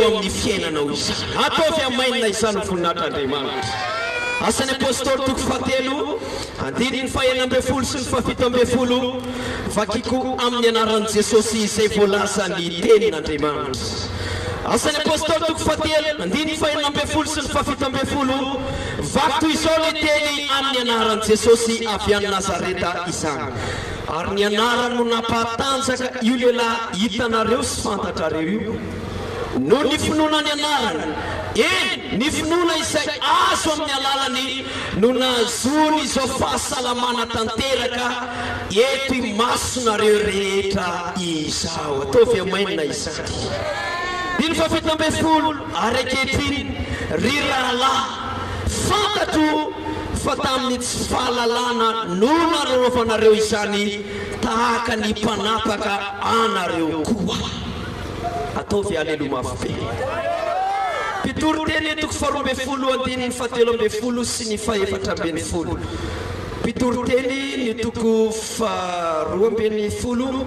eo amin'ny fiainanao izany. Ataovy amainina izany ho voninahitr'Andriamanitra. Asan'ny Apostoly toko fahatelo, andininy fahenina ambin'ny folo sy ny fahafito ambin'ny folo, vakiko amin'ny anaran'i Jesosy izay voalazan'ny tenin'Andriamanitra. Asan'ny Apostoly toko fahatelo, andininy fahenina ambin'ny folo sy ny fahafito ambin'ny folo, vaky toy izao ny teny amin'ny anaran'i Jesosy avy any Nazareta izany. Ary ny anarany no nampahatanjaka io lehilahy hitanareo sy fantatrareo io, noho ny finoana ny anarany, eny, ny finoana izay azo amin'ny alalany no nahazoany izao fahasalamana tanteraka eto imasonareo rehetra izao. Ataovy amainina izany. Andininy faha-17, Ary ankehitriny, ry rahalahy, fantatro fa tamin'ny tsy fahalalana no nanaovanareo izany, tahaka ny mpanapaka anareo koa. Ataovy aleloa mafy be. Mpitoriteny toko faharoa ambin'ny folo andininy fahatelo ambin'ny folo sy ny fahefatra ambin'ny folo. Mpitoriteny ny toko faharoa ambin'ny folo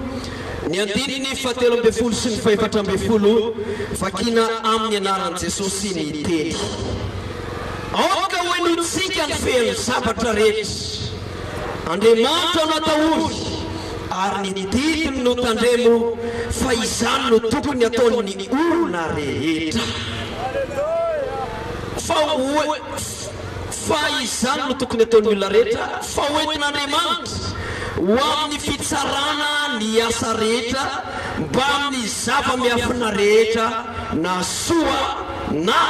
ny andininy fahatelo ambin'ny folo sy ny fahefatra ambin'ny folo, vakina amin'ny anaran'i Jesosy ny teny. Aoka hohenointsika ny feon'ny zavatra rehetra. Andriamanitra no atahory ary ny didiny no tandremo fa izany no tokony ataon'ny olona rehetra. Fa ho fa izany no tokony ataon'ny olona rehetra fa ho entin'Andriamanitra ho amin'ny fitsarana ny asa rehetra mbamin'ny zava-miafina rehetra na soa na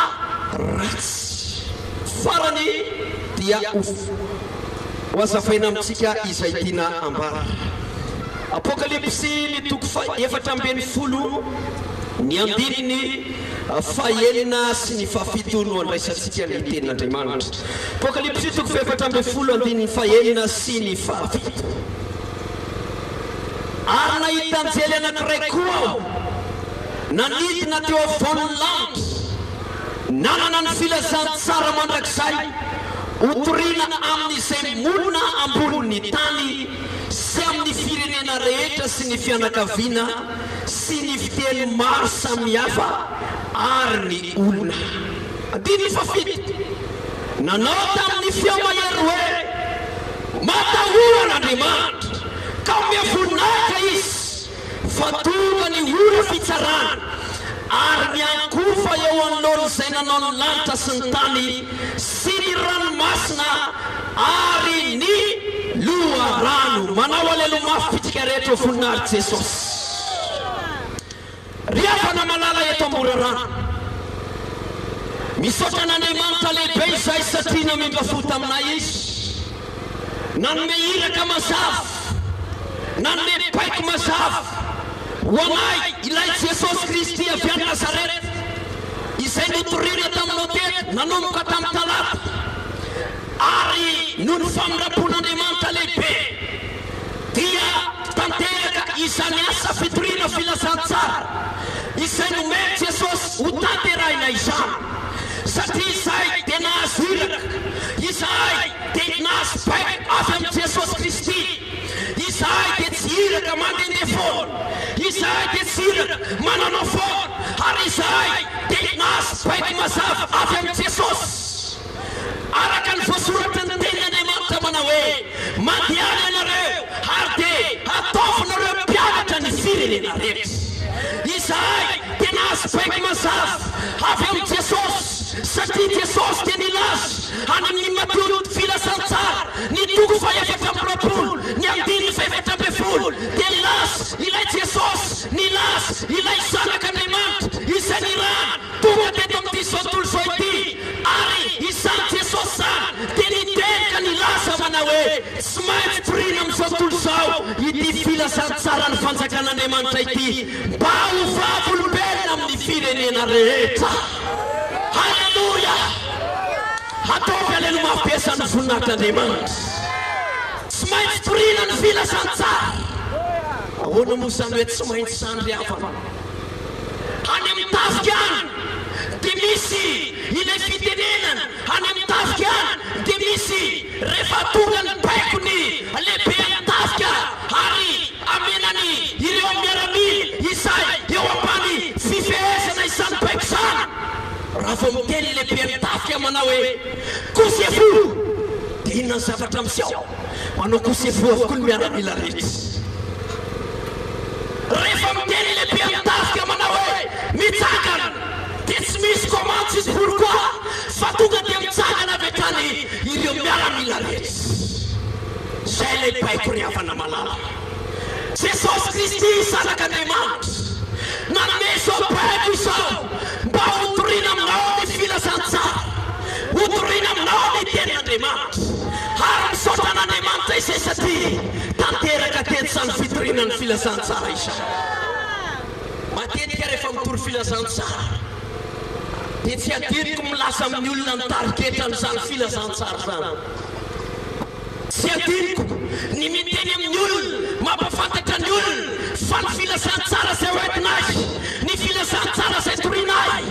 ratsy. Farany dia ho Ho hazavaina amintsika izay tiana ambara. Apokalypsy ny toko faha-14, ny andininy fahenina sy ny fahafito no andraisantsika ny tenin'Andriamanitra. Apokalypsy toko faha-14, andininy fahenina sy ny fahafito. Ary nahita anjely anankiray koa aho, nanidina teo afovoan'ny lanitra. Nanana ny filazantsara mandrakizay hotorina amin'izay monina ambonin'ny tany sy amin'ny firenena rehetra sy ny fianakaviana sy ny fiteny maro samihafa ary ny olona. Andininy fahafito, Nanao tamin'ny feo mahery hoe, Matahora an'Andriamanitra, ka omeo voninahitra Izy. Fa tonga ny ora fitsarana, ary miankohofa eo anoloan'izay nanao ny lanitra sy ny tany sy ny ranomasina ary ny loharano. Manao aleloa mafy isika rehetra ho voninahitr'i Jesosy. Ry havana malala eto Amborarano, misaotra an'Andriamanitra lehibe izahay satria namindra fo taminay Izy. Nanome iraka mazava, nanome baiko mazava ho anay ilay Jesosy Kristy avy any Nazareta, izay notorina taminao teto nanomboka tamin'ny talata, ary noho ny famindram-pon'Andriamanitra lehibe dia tanteraka izany asa fitoriana filazantsara izay nomen'i Jesosy hotanterahina izany, satria izahay dia nahazo iraka, izahay dia nahazo baiko avy amin'i Jesosy Kristy. Izahay dia tsy iraka mandehandeha foana, izahay dia tsy iraka mananao foana, ary izahay dia nahazo baiko mazava avy amin'i Jesosy. Araka ny voasoratry ny Tenin'Andriamanitra manao hoe, Mandehana ianareo ary dia hataovinareo mpianatra ny firenena rehetra. Izahay dia nahazo baiko mazava avy amin'i Jesosy, satria Jesosy dia nilaza Any amin'ny Matio Filazantsara, ny toko faha-24, ny andininy faha-14, dia nilaza ilay Jesosy, nilaza ilay Zanak'Andriamanitra izay nirahana tonga teto amin'ity izao tontolo izao ity, ary izany Jesosy izany dia niteny ka nilaza manao hoe, Tsy maintsy toriana amin'izao tontolo izao ity filazantsaran'ny Fanjakan'Andriamanitra ity mba ho vavolombelona amin'ny firenena rehetra. Haleloia! Ataovy alelo mafy be izany voninahitr'Andriamanitra. Tsy maintsy toriana ny filazantsara. Ahoana moa izany hoe tsy maintsy izany ry havana? Any amin'ny tafika any dia misy ilay fitenenana, any amin'ny tafika any dia misy rehefa tonga ny baikon'ny lehiben'ny tafika ary amenany ireo miaramila izay eo ambany fifehezana izany baiko izany. Raha vao miteny ny lehiben'ny tafika manao hoe, Couchez-vous! Dia inona ny zavatra miseho? Manao couchez-vous avokoa ny miaramila rehetra. Rehefa miteny ny lehiben'ny tafika manao hoe, Mitsangana! Dia tsy misy comment tsisy pourquoi fa tonga dia mitsangana avy hatrany ireo miaramila rehetra. Izay ilay baiko ry havana malala. Jesosy Kristy Zanak'Andriamanitra nanome izao baiko izao mba hotorina aminao ny filazantsara, hotorina aminao ny tenin'Andriamanitra. Ary misaotra an'Andriamanitra izay satria tanteraka teto izany fitoriana ny filazantsara izany. Matetika rehefa mitory filazantsara dia tsy adinoko milaza amin'ny olona ny tarigetran'izany filazantsara izany. Tsy adinoko ny miteny amin'ny olona, mampahafantatra ny olona fa ny filazantsara izay hoentina ahy, ny filazantsara izay toriana ahy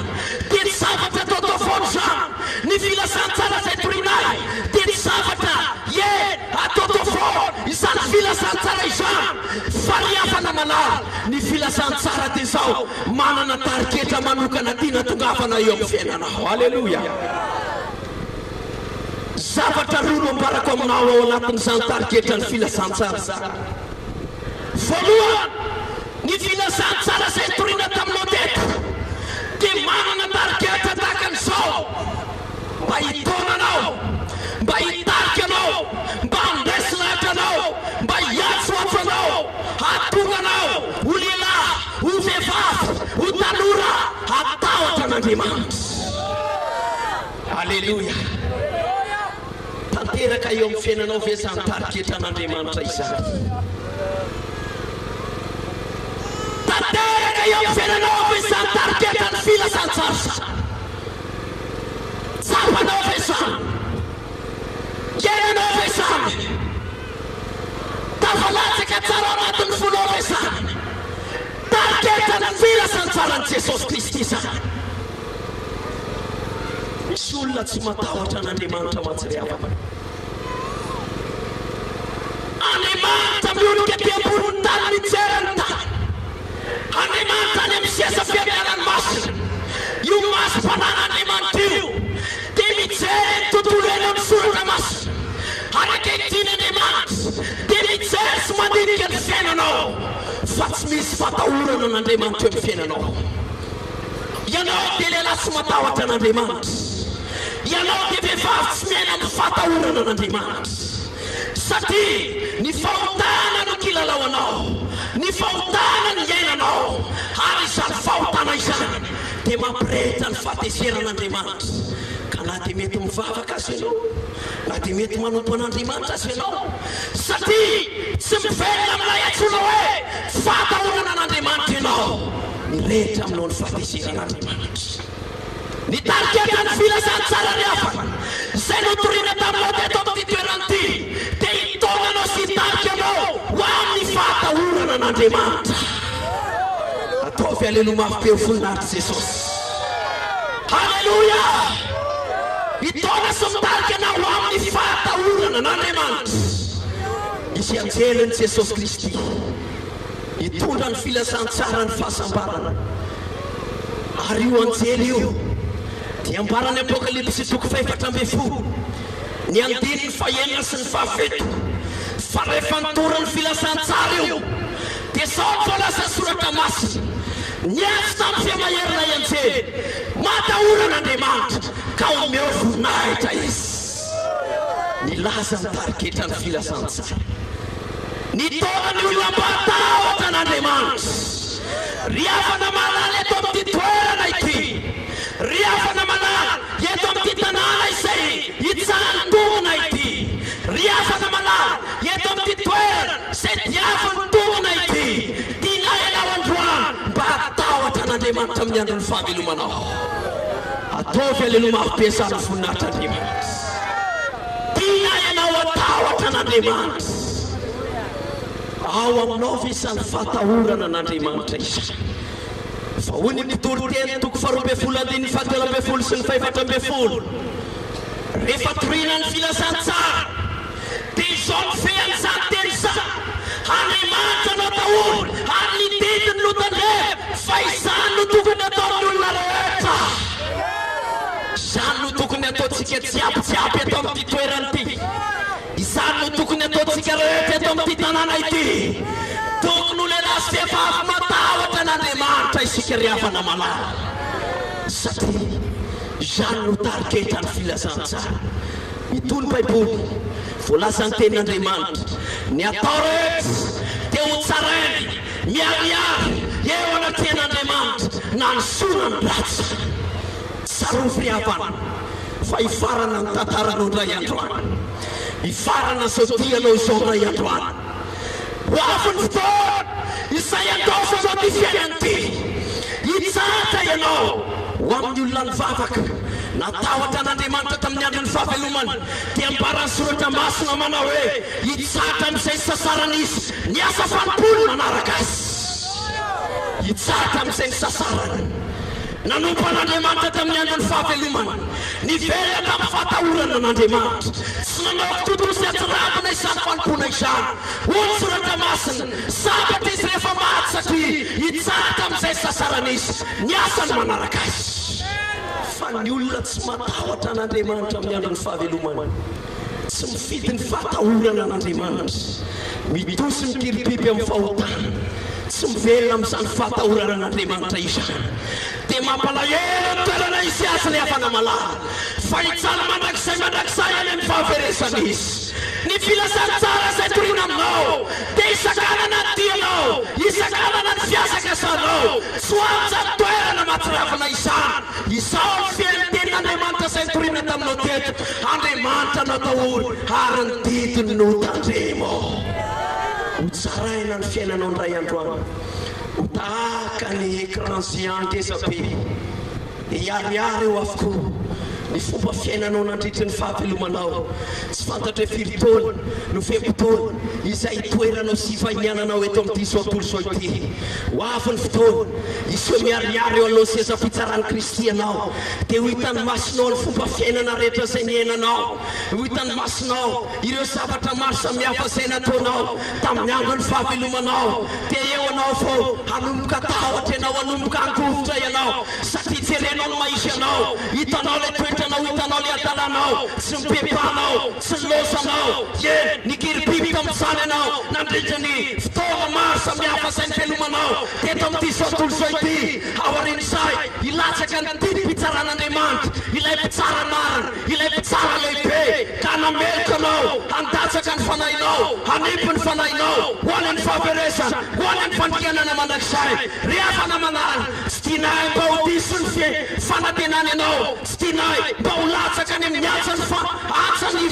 dia tsy zavatra ataotao foana izany. Ny filazantsara izay toriana ahy dia tsy zavatra, ie, ataotao foana izany filazantsara izany. Fa ry havana malala, ny filazantsara dia izao, manana tarigetra manokana tiana tongavana eo amin'ny fiainanao. Aleloia! Zavatra roa no ambarako aminao ao anatin'izany tarigetran'ny filazantsara izany. Voalohany, ny filazantsara izay nitoriana taminao teto dia manana tarigetra tahaka an'izao, mba hitaona anao, mba hitarika anao, mba handresy lahatra anao, mba hiantsoantso anao, hahatonga anao ho lehilahy, ho vehivavy, ho tanora hatahotra an'Andriamanitra. Aleloia! Tanteraka eo amin'ny fiainanao ve izany tarigetran'Andriamanitra izany? Tanteraka eo amin'ny fiainanao ve izany tarigetran'ny filazantsara izany? Tsapanao ve izany? Iainanao ve izany? Tafalatsaka tsara ao anatin'ny fonao ve izany? Tarigetran'ny filazantsaran'i Jesosy Kristy izany. Misy olona tsy matahotra an'Andriamanitra mantsy ry havana. Andriamanitra miondrika aty ambonin'ny tany mijery ny tany. Andriamanitra any amin'ny seza fiandrianany masina. Io masom-panan'Andriamanitra io dia mijery ny tontolo iainan'ny soratra masina. Ary ankehitriny Andriamanitra dia mijery sy mandinika ny fiainanao fa tsy misy fatahorana an'Andriamanitra eo amin'ny fiainanao. Ianao dia lehilahy tsy matahotra an'Andriamanitra. Ianao dia vehivavy tsy miaina amin'ny fatahorana an'Andriamanitra. Satria ny fahotana no kilalao anao, ny fahotana no iainanao, ary izany fahotana izany dia mampirehitra ny fahatezeran'Andriamanitra. Ka na dia mety mivavaka aza ianao, na dia mety manompo an'Andriamanitra aza ianao, satria tsy mivelona amin'ilay antsoina hoe fahatahorana an'Andriamanitra ianao, Mirehitra aminao ny fahatezeran'Andriamanitra. Nitarika ny filazantsara ny hafa izay notorina taminao teto amin'ity toerana ity dia hitaona anao sy hitarika anao ho amin'ny fahatahorana an'Andriamanitra. Ataovy aleloa mafy be ho voninahitr'i Jesosy. Haleloia! Hitaona sy mitarika anao ho amin'ny fahatahorana an'Andriamanitra. Misy anjelin'i Jesosy Kristy. Hitondra ny filazantsaran'ny fahasambarana. Ary io anjely io dia ambaran'ny Apokalypsy toko fahefatra ambin'ny folo, ny andininy fahenina sy ny fahafito, fa rehefa nitory ny filazantsara io, dia izao no voalazan'ny Soratra Masina, Niantso tamin'ny feo mahery ilay anjely, Matahora an'Andriamanitra, ka omeo voninahitra Izy. Nilaza ny tarigetran'ny filazantsara. Nitaona ny olona mba hatahotra an'Andriamanitra. Ry havana malala eto amin'ity toerana ity, ry havana malala eto amin'ity tanàna izay hitsahan'ny tongona ity, ry havana malala eto amin'ity toerana izay diavin'ny tongona ity, tianay ianao androany mba hatahotra an'Andriamanitra amin'ny andron'ny fahavelomanao. Ataovy aleloa mafy be izany voninahitr'Andriamanitra. Tiana ianao hatahotra an'Andriamanitra. Ao aminao ve izany fahatahorana an'Andriamanitra izany? Fa hoy ny Mpitoriteny toko faharoa ambin'ny folo andininy fahatelo ambin'ny folo sy ny fahefatra ambin'ny folo, Rehefa torina ny filazantsara, dia izao no fehan'izany teny izany, Andriamanitra no atahory, ary ny didiny no tandremo, fa izany no tokony hataon'ny olona rehetra. jiaby jiaby eto amin'ity toerana ity. Izany no tokony ataontsika rehetra eto amin'ity tanàna ity. Tokony ho lehilahy sy vehivavy matahotra an'Andriamanitra isika ry havana malala. Satria izany no tarigetra ny filazantsara. Mitohy ny Baiboly, voalazan'ny Tenin'Andriamanitra, Ny atao rehetra dia hotsaraina miharihary eo anatrehan'Andriamanitra, na ny soa na ny ratsy. Tsarovy ry havana fa hifarana ny tantaranao indray andro any. Hifarana izao dianao izao indray andro any. Ho avy ny fotoana izay handaozanao ity fiainana ity. Hitsahatra ianao. Ho amin'ny olona nivavaka, natahotra an'Andriamanitra tamin'ny andron'ny fahavelomany, dia ambaran'ny Soratra Masina manao hoe, Hitsahatra amin'izay nisasarany izy, ny asa fanompoany manaraka azy. Hitsahatra amin'izay nisasarany. Nanompo an'Andriamanitra tamin'ny andron'ny fahavelomany. Niverina tamin'ny fahatahorana an'Andriamanitra. Tsy nanao kitotoa sy atsirambina izany fanompoana izany. Hoy ny Soratra Masina, Sambatra izy rehefa maty satria hitsahatra amin'izay sasarana izy. Ny asany manaraka azy. Fa ny olona tsy matahotra an'Andriamanitra amin'ny andron'ny fahavelomany, tsy mifidy ny fahatahorana an'Andriamanitra, mitohy sy mikiribiby amin'ny fahotana, tsy mivelona amin'izany fahatahorana an'Andriamanitra izany, dia mampalahelo ny toerana hisy azy ry havana malala, fa hijaly mandrakizay mandrakizay any amin'ny fahaverezana izy. Ny filazantsara izay torina aminao dia hisakanana ny dianao, hisakanana ny fihazakazahanao, tsy ho amin'izany toerana mahatsiravina izany. Izao no feno ny tenin'Andriamanitra izay notorina taminao teto, Andriamanitra no atahory ary ny didiny no tandremo. Ho tsaraina ny fiainanao indray andro any, ho tahaka ny écran géant ngeza be, hiharihary eo avokoa ny fomba fiainanao nandritry ny fahavelomanao. Tsy fantatro hoe firy taona no fe-potoana izay hitoeranao sy hivahiniananao eto amin'ity izao tontolo izao ity. Ho avy ny fotoana, hiseho miharihary eo alohan'ny seza fitsaran'i Kristy ianao, dia ho hitan'ny masonao ny fomba fiainana rehetra izay niainanao, ho hitan'ny masonao ireo zavatra maro samihafa izay nataonao tamin'ny andron'ny fahavelomanao, dia eo ianao vao hanomboka tahotra ianao, hanomboka hangovitra ianao, satria jerenao ny maha-izy anao, hitanao ilay toetranao, hitanao ilay hadalanao, tsy mipepanao. Tsy nilaozanao, eny, nikiribiby tamin'izany ianao nandritra ny fotoana maro samihafa izay nivelomanao teto amin'ity izao tontolo izao ity. Aorian'izay, hilatsaka ny didim-pitsaran'Andriamanitra, ilay Mpitsara marina, ilay Mpitsara lehibe, ka hanameloka anao, handatsaka ny fanahinao, hanipy ny fanahinao ho any amin'ny fahaverezana, ho any amin'ny fandringanana mandrakizay. Ry havana malala, tsy tianay mba ho diso ny fanantenana ianao. Tsy tianay mba ho latsaka any amin'ny antsan'ny fa antsan'ny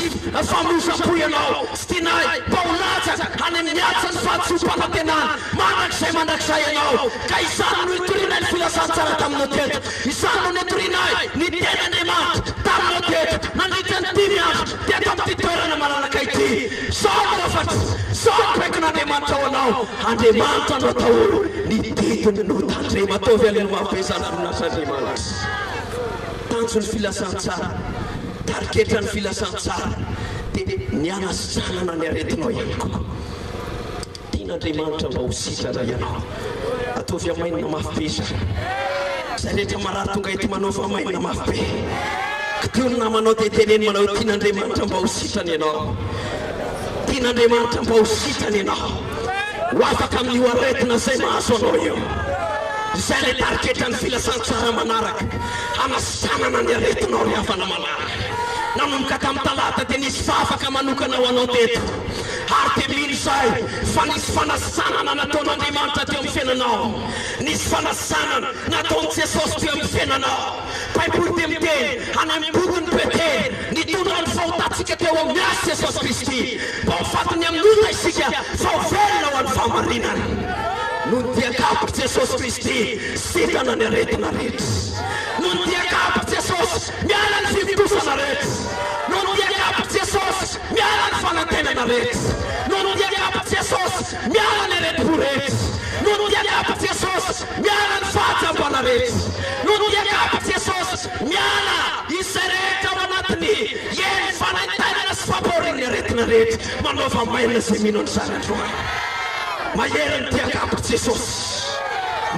famoizam-po ianao. Tsy tianay mba ho latsaka any amin'ny antsan'ny fahadisoam-panantenana mandrakizay mandrakizay ianao. Ka izany no nitorianay ny filazantsara taminao teto. Izany no nitorianay ny Tenin'Andriamanitra taminao teto nandritra ny dimy andro teto amin'ity toerana malalaka ity. Izao no hafatra, izao no baikon'Andriamanitra ho anao, Andriamanitra no atahory, ny didiny no tandremo. Ataovy aleo mafy be izany voninahitr'Andriamanitra. Tanjon'ny filazantsara, tariketran'ny filazantsara dia ny hanasitranana ny aretinao ihany koa. Tian'Andriamanitra mba ho sitrana ianao. Ataovy amainina mafy be izany. Izay rehetra marary tonga eto manaova amainina mafy be. Kitiho ny namanao dia teneno manao hoe tian'Andriamanitra mba ho sitrana ianao. Tian'Andriamanitra mba ho sitrana ianao. Ho afaka amin'io aretina izay mahazo anao io. Izay ilay tariketran'ny filazantsara manaraka, hanasitranana ny aretinao ry havana malala. Nanomboka tamin'ny talata dia nisy vavaka manokana ho anao teto. Ary dia mino izahay fa nisy fanasitranana nataon'Andriamanitra teo amin'ny fiainanao. Nisy fanasitranana nataon'i Jesosy teo amin'ny fiainanao. Baiboly dia miteny any amin'ny bokin'i Petera, Nitondra ny fahotantsika teo amin'ny hazo Jesosy Kristy, mba ho fatin'ny amin'ny ota isika, fa ho velona ho an'ny fahamarinana. Noho ny dian-kapok'i Jesosy Kristy, sitrana ny aretina rehetra. Noho ny dian-kapok'i Jesosy, miala ny fivontosana rehetra. Noho ny dian-kapok'i Jesosy, miala ny fanantenana rehetra. Noho ny dian-kapok'i Jesosy, miala ny aretim-po rehetra. Noho ny dian-kapok'i Jesosy, miala ny fahajambana rehetra. Noho ny dian-kapok'i Jesosy, miala izay rehetra ao anatiny, eny, fanaintainana sy fampahorian'ny aretina rehetra. Manaova maina izay mino an'izany androany. Mahery ny dian-kapok'i Jesosy.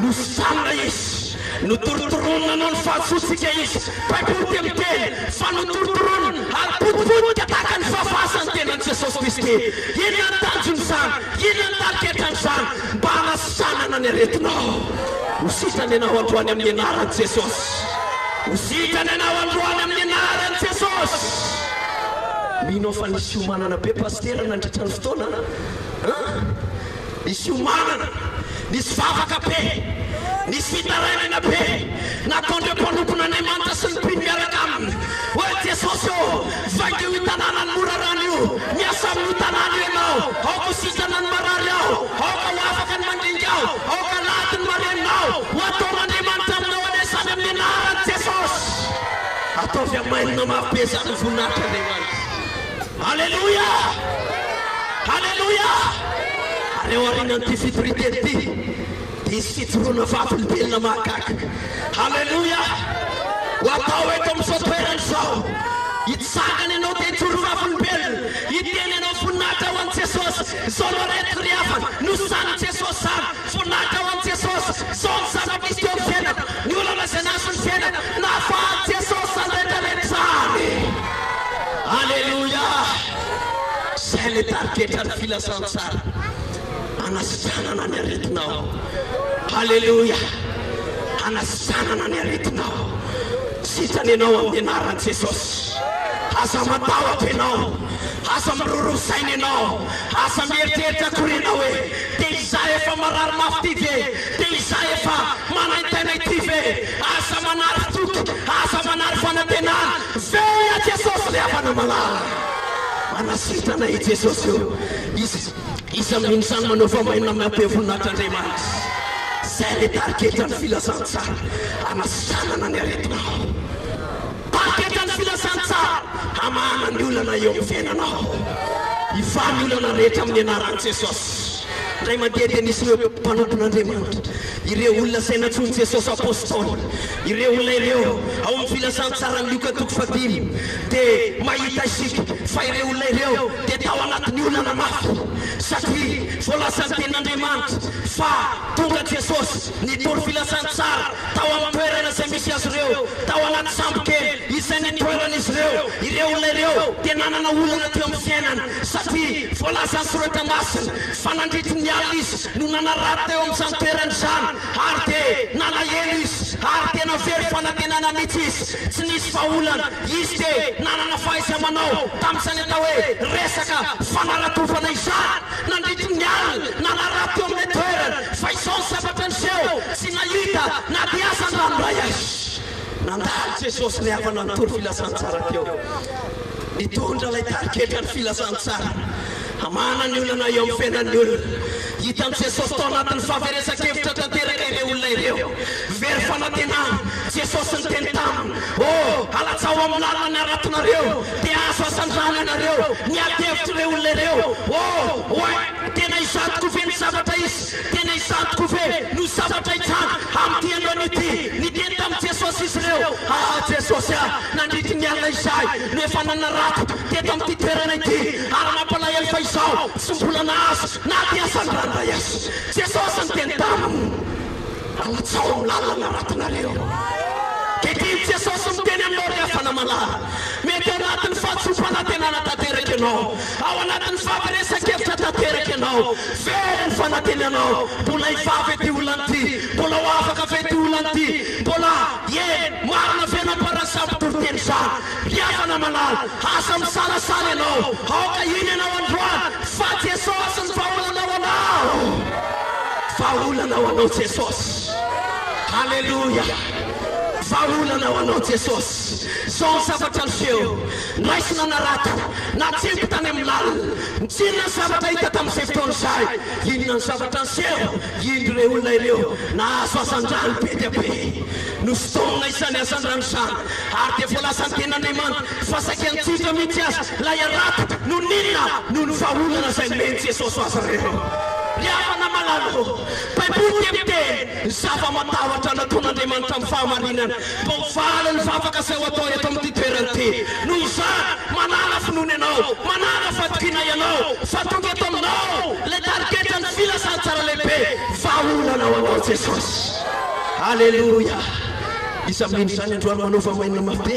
Nositranina Izy. Notorotoronina noho ny fahadisoantsika Izy. Baiboly dia miteny fa notorotoronina ary potipotika tahaka ny fafasa ny tenan'i Jesosy Kristy. Inona ny tanjon'izany? Inona ny tarigetran'izany? Mba hanasitranana ny aretinao. Ho sitrana ianao androany amin'ny anaran'i Jesosy. Ho sitrana ianao androany amin'ny anaran'i Jesosy. Mino aho fa nisy fiomanana be Pasitera nandritra ny fotoana an! Nisy fiomanana, nisy vavaka be, nisy fitarainana be nataon'ireo mpanompon'Andriamanitra sy ny mpino miaraka aminy hoe, Jesosy ô, vangio io tanànan'i Morarano io, miasa amin'io tanàna io Ianao, aoka ho sitrana ny marary ao, aoka ho afaka ny mandringa ao, aoka laty ny marenina ao, ho ataon'Andriamanitra aminao anie izany amin'ny anaran'i Jesosy. Ataovy amainina mafy be izany ny voninahitr'Andriamanitra. Aleloia! Aleloia! Ary ao aorianan'ity fitorian-teny ity dia hisy fijoroana vavolombelona mahagaga. Aleloia! Ho atao eto amin'izao toerana izao. Hitsangana ianao dia hijoro vavolombelona. Hiteny ianao, Voninahitra ho an'i Jesosy! Izao no aretiko ry havana. Nosanin'i Jesosy izany. Voninahitra ho an'i Jesosy! Izao ny zava-misy teo amin'ny fiainako. Ny olana izay nahazo ny fiainako. Nahafahan'i Jesosy izany rehetra rehetra izany. Aleloia! Izay ilay tarigetra ny filazantsara hanasitranana ny aretinao. Aleloia! Hanasitranana ny aretinao. Sitrana ianao amin'ny anaran'i Jesosy. Aza matahotra ianao. Aza miroroa saina ianao. Aza mieritreritra akory ianao hoe, Dia izaho efa marary mafy ity ve? Dia izaho efa manaintaina ity ve? Aza manary toky, aza manary fanantenana. Velona Jesosy ry havana malala. Manasitrana i Jesosy io. Iza iza mino izany manao famainina mampeo voninahitra Andriamanitra. Zay le tarigetra ny filazantsara hanasitranana ny aretinao. Tarigetra ny filazantsara hamahana ny olana eo amin'ny fiainanao. Hivaha ny olana rehetra amin'ny anaran'i Jesosy. Indray mandeha dia nisy ireo mpanompon'Andriamanitra, ireo olona izay nantsoin'i Jesosy apostoly. Ireo olona ireo, ao amin'ny Filazantsaran'i Lioka toko fahadimy, dia mahita isika fa ireo olona ireo dia tao anatin'ny olana mafy, satria voalazan'ny Tenin'Andriamanitra fa tonga Jesosy nitory filazantsara tao amin'ny toerana izay misy azy ireo, tao anaty sambo kely izay nitoeran'izy ireo. Ireo olona ireo dia nanana olana teo amin'ny fiainana, satria voalazan'ny Soratra Masina fa nandritry ny alina izy no nanarato teo amin'izany toerana izany, Ary dia nalahelo izy, ary tena very fanantenana mihitsy izy. Tsy nisy vahaolana. Izy dia nanana fahaiza-manao tamin'izany atao hoe resaka fanaratofana izany. Nandritry ny alina, nanarato teo amin'ilay toerana. Fa izao ny zavatra niseho, tsy nahita na dia hazandrano iray aza. Nandalo Jesosy ilay havana nitory filazantsara teo. Nitondra ilay tarigetra ny filazantsara. Hamahana ny olana eo amin'ny fiainan'ny olona. Hitan'i Jesosy tao anatin'ny fahaverezan-kevitra tanteraka ireo olona ireo. Very fanantenana. Jesosy niteny taminy, Oh, alatsaho amin'ny lalana ny haratonareo, dia azo asandrana ianareo. Niady hevitra ireo olona ireo. Oh, oay, tena izany tokoa ve ny zavatra hisy? Tena izany tokoa ve no zavatra hitranga amin'ity andro anio ity? Niteny tamin'i Jesosy izy ireo, Ah, Jesosy ah, nandritry ny alina izahay no efa nanarato teto amin'ity toerana ity, ary mampalahelo fa izao tsy mbola nahazo na dia asan-drano iray aza. Jesosy niteny taminy, Alatsaho amin'ny lalana haratonareo. Ankehitriny Jesosy miteny aminao ry havana malala, mety ao anatin'ny fahadisoam-panantenana tanteraka ianao, Ao anatin'ny fahaverezan-kevitra tanteraka ianao. Very ny fanantenanao. Mbola hivaha ve ity olana ity? Mbola ho afaka ve ity olana ity? Mbola, eny, marina ve nambaran'ny samy mpitoriteny izany? Ry havana malala, aza misalasala ianao. Aoka hino ianao androany fa Jesosy ny vahaolana ho anao. Vahaolana ho anao Jesosy. Haleloia. Vahaolana ho anao Jesosy. Izao ny zavatra niseho. Niraisina narato, natsembo tany amin'ny lalina. Nitsinona ny zavatra hita tamin'izay fotoana izay. Inona ny zavatra niseho? Indro ireo olona ireo nahazo hazandrano be dia be. Nosintomina izany hazandrano izany, ary dia voalazan'ny Tenin'Andriamanitra fa saika nitsindra mihitsy aza ilay harato noho ny inona? Noho ny vahaolana izay nomen'i Jesosy ho azy ireo. Ry havana malala ô, Baiboly dia miteny, Ny zava-matahotra nataon'Andriamanitra amin'ny fahamarinana. Mba ho faly ny vavaka izay ho atao eto amin'ity toerana ity. Noho izany, manàna finoana ianao, manàna fatokiana ianao, fa tonga eto aminao ilay tarigetra ny filazantsara lehibe, vahaolana ho anao Jesosy. Aleloia! Iza mino izany androany manaova maina mafy be?